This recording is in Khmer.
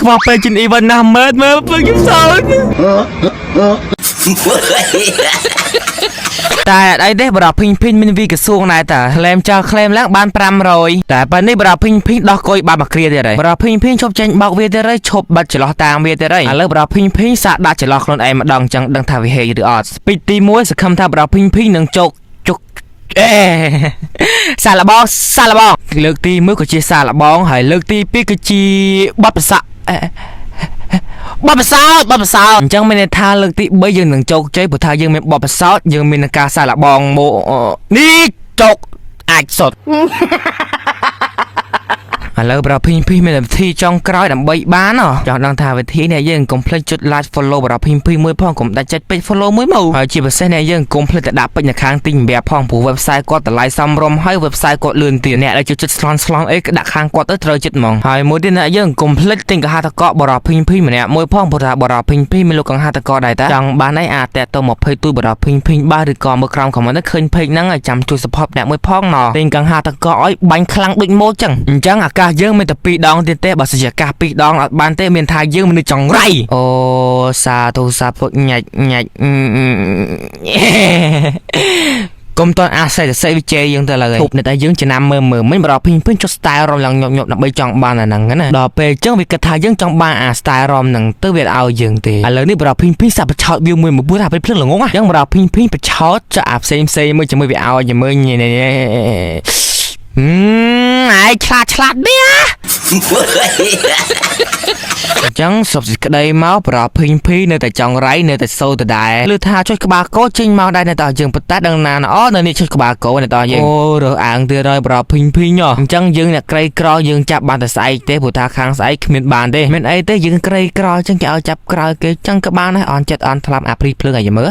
ខ្វះពេលជិន event ណាស់មែនមើលពឹងខ្ញុំសោចតែអត់អីទេបរោះភីងភីងមានវីក្រសួងដែរតាក្លែមចោលក្លែមឡើងបាន500តែប៉ានេះបរោះភីងភីងដោះកុយបានមួយគ្រាទៀតហើយបរោះភីងភីងឈប់ចេញបោកវាទៀតហើយឈប់បាត់ចន្លោះតាមវាទៀតហើយឥឡូវបរោះភីងភីងសាកដាក់ចន្លោះខ្លួនឯងម្ដងចឹងដឹងថាវាហេឬអត់ស្ពីចទី1សង្ឃឹមថាបរោះភីងភីងនឹងជោគជោគអេសាឡបងសាឡបងលើកទី1ក៏ជាសាឡបងហើយលើកទី2គឺជាបបិស័កអេ បបពិសោធន៍បបពិសោធន៍អញ្ចឹងមានន័យថាលើកទី3យើងនឹងជោគជ័យព្រោះថាយើងមានបបពិសោធន៍យើងមាននឹងការសាកល្បងមកនេះជោគអាចសុទ្ធ ឥឡូវប្រភីងភីមានវិធីចុងក្រោយដើម្បីបានហ៎ចង់ដឹងថាវិធីនេះយើងកុំភ្លេចចុច like follow ប្រភីងភីមួយផងកុំដាច់ចិត្តពេច follow មួយមកហើយជាពិសេសអ្នកយើងកុំភ្លេចទៅដាក់ពេជ្រនៅខាងទិញម្រាបផងព្រោះ website គាត់តម្លៃសមរម្យហើយ website គាត់លឿនទៀតអ្នកដែលចូលចិត្តស្លន់ស្លន់អីក៏ដាក់ខាងគាត់ទៅត្រូវចិត្តហ្មងហើយមួយទៀតអ្នកយើងកុំភ្លេចទិញកហាតកបរោះភីងភីម្នាក់មួយផងព្រោះថាបរោះភីងភីមានលោកកង្ហាតកដែរតាចង់បានអីអាចតាក់ទៅ20ទូបរោះភីងភីបាទឬក៏មើលក្រោម comment ទៅឃើញ page ហ្នឹងហើយចាំជួយ support អ្នកមួយផងណទិញកង្ហាតកឲ្យបាញ់ខ្លាំងដូចម៉ូចឹងអញ្ចឹងអាកាសយើងមានតែ2ដងទៀតទេបើសិនជាអាកាស2ដងអត់បានទេមានថាយើងមនុស្សចង្រៃអូសាធុសាពុតញ៉ាច់ញ៉ាច់កុំតន់អាស្រ័យទៅសេវិជ័យយើងទៅឡើយឈប់នៅតែយើងចំណាំមើលមើលមិញបរោះភីងភីងចុះ style រំឡើងញាប់ញាប់ដើម្បីចង់បានអាហ្នឹងណាដល់ពេលអញ្ចឹងវាគិតថាយើងចង់បានអា style រំហ្នឹងទៅវាឲ្យយើងទេឥឡូវនេះបរោះភីងភីងសាប់បឆោតវាមួយមួយពួរថាពេលភ្លឹងល្ងងអញ្ចឹងបរោះភីងភីងបឆោតចាក់អាផ្សេងផ្សេងមួយជាមួយវាឲ្យមើលញ៉េញ៉េហឹមឯងឆ្លាតឆ្លាតនេះ អញ្ចឹងសុបសេចក្តីមកប្រភីងភីនៅតែចង់រៃនៅតែសូដដែលឬថាចុចក្បាលកោចេញមកដែរនៅតើយើងប៉ុន្តែដឹងណាអូនៅនេះចុចក្បាលកោនៅតើយើងអូរើសអាងទៀតហើយប្រភីងភីហ៎អញ្ចឹងយើងអ្នកក្រីក្រយើងចាប់បានតែស្អែកទេព្រោះថាខាងស្អែកគ្មានបានទេមានអីទេយើងក្រីក្រអញ្ចឹងគេឲ្យចាប់ក្រោយគេអញ្ចឹងក៏បានដែរអន់ចិត្តអន់ថ្លាប់អាព្រីភ្លើងឲ្យមើល។